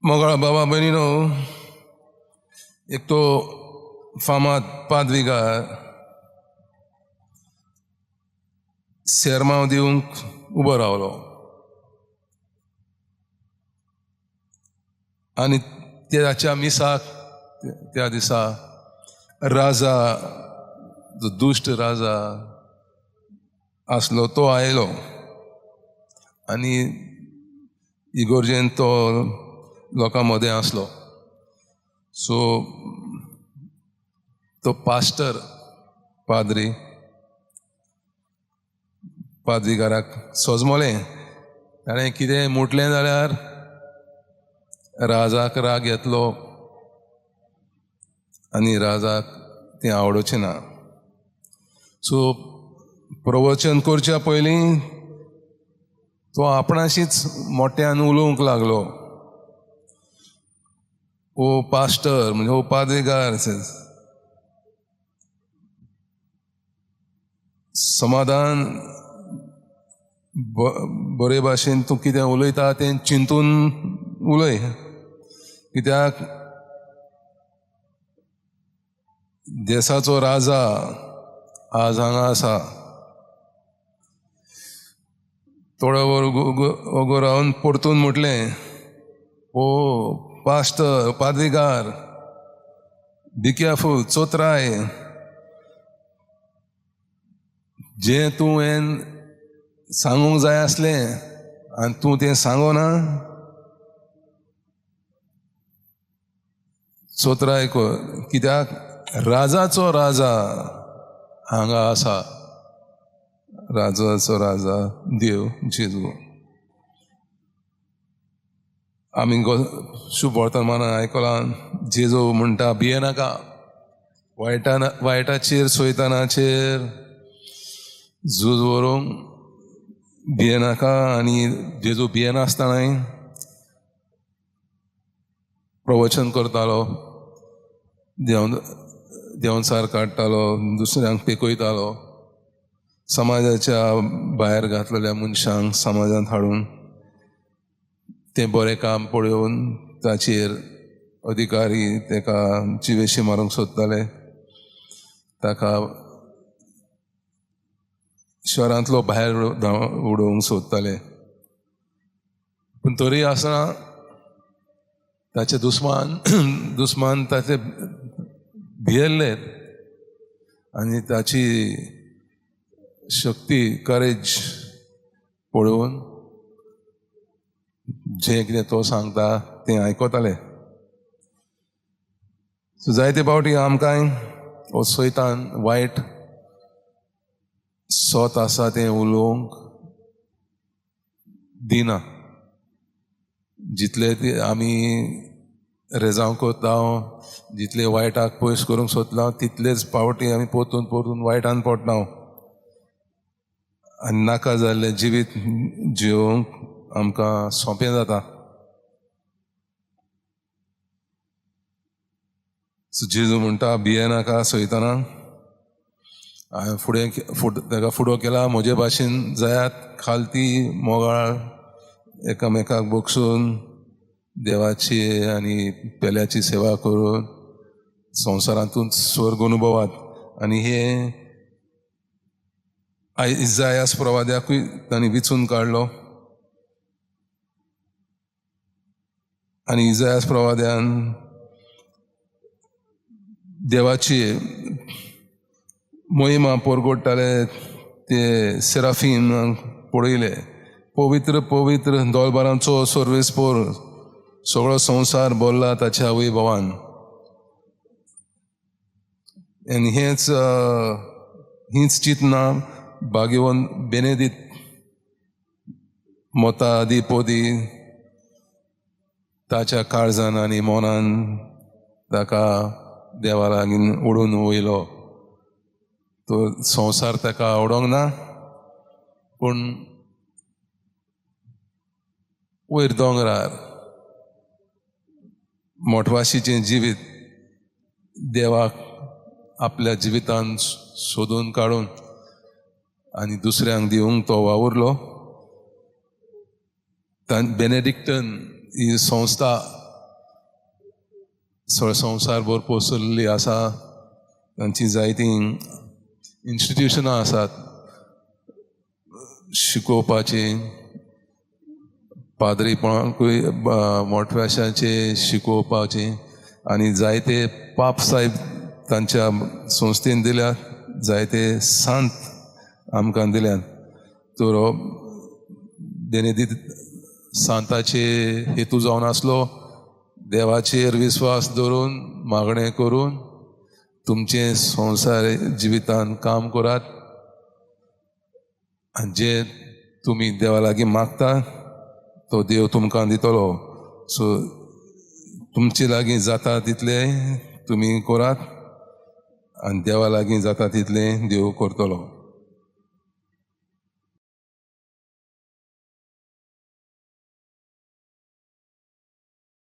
मोगाळ बाबा भयणीनो, एक तो फामाद पादविगार सेरमांव दिवंक उबो रावलो आनी त्याच्या मिसाक त्या दिसा राजा, जो दुश्ट राजा आसलो तो आयलो आनी इगोर्जेन तो लोकां मदें आसलो. सो तो पास्टर पाद्री पाद्रीगाराक सजमलें. ताणें कितें म्हटलें जाल्यार राजाक राग येतलो आनी राजाक तें आवडचें ना. सो प्रवचन करच्या पयलीं तो आपणाशीच मोठ्यान उलोवंक लागलो. ओ पास्टर म्हणजे ओ पाद्रीगार, समाधान बरे भाशेन तूं कितें उलयता तें चिंतून उलय, कित्याक देसाचो राजा आज हांगा आसा. थोडो वर उगो रावन परतून म्हटलें, ओ पास्टर पाद्रीगार, बी केअरफूल, चोत्राय, जें तुवें सांगूंक जाय आसलें आनी तूं तें सांगना, चोत्राय कर, कित्याक राजाचो राजा हांगा आसा. राजाचो राजा देव जेजू. आमी शुभ वर्तमानान आयकलां, जेजू म्हणटा भियेनाका, वायटाचेर सोयतानाचेर झूज व्हरूंक भियेनाका. आनी जेजू भियेनासतनाय प्रवचन करतालो, देवचार काडटालो, दुसऱ्यांक पेकयतालो, समाजाच्या भायर घातलेल्या मनशांक समाजांत हाडून तें बरें काम पळोवन ताचेर अधिकारी ताका जिवेशी मारूंक सोदताले, ताका शहरांतलो भायर उडोवंक सोदताले. पूण तरी आसतना ताचे दुस्मान ताचे भियेल्ले आनी ताची शक्ती, करेज पळोवन जें कितें तो सांगता तें आयकताले. सो जायते फावटी आमकांय हो सैतान वायट सत आसा तें उलोवंक दिना. जितले ते आमी रेजांव करता, जितले वायटाक पयस करूंक सोदता, तितलेच पावटी आमी परतून परतून वायटान पडटा आनी नाका जाल्लें जिवीत जिवंक आमकां सोंपें जाता. सो जेजू म्हणटा भियेनाका सैताना, हांवें फुडें ताका फुडो केला, म्हजे भाशेन जायात, खालती मोगाळ एकामेकाक बगसून देवाची आनी पेल्याची सेवा करून संवसारांतूच स्वर्ग अनुभवात. आनी हे इजायास प्रवाद्याकूय तांणी विचून काडलो आनी इजायास प्रवाद्यान देवाची महिमा परगोडटाले ते सेराफीन पळयले. पवित्र पवित्र दोलबारांचो सर्वेस्पोर, सगळो संवसार भरला ताच्या वैभवान. आनी हीच चिंतना भाग्यवंत बेनेदीत मोता दी पोदी ताच्या काळजान आनी मनान ताका देवा लागीं ओडून वयलो. तो संवसार ताका आवडोंक ना, पूण वयर दोंगरार मोटवाशीचें जिवीत देवाक आपल्या जिवितान सोदून काडून आनी दुसऱ्यांक दिवंक तो वावुरलो. बेनेडिक्टन ही संस्था सगळो संवसार भर पसरलेली आसा. तांची जायतीं इन्स्टिट्युशनां आसात शिकोवपाची, पाद्रीपणाकूय मोटव्याशांचे शिकोवपाची, आनी जायते पाप साहेब तांच्या संस्थेन दिल्यात, जायते सांत आमकां दिल्यात. तर हो बेनेदीत सांताचे हेतू जावन आसलो, देवाचेर विस्वास दवरून मागणें करून तुमचें संवसार जिवितान काम करात आनी जे तुमी देवा लागीं मागता तो देव तुमकां दितलो. सो तुमचे लागीं जाता तितलें तुमी करात आनी देवा लागीं जाता तितलें देव करतलो.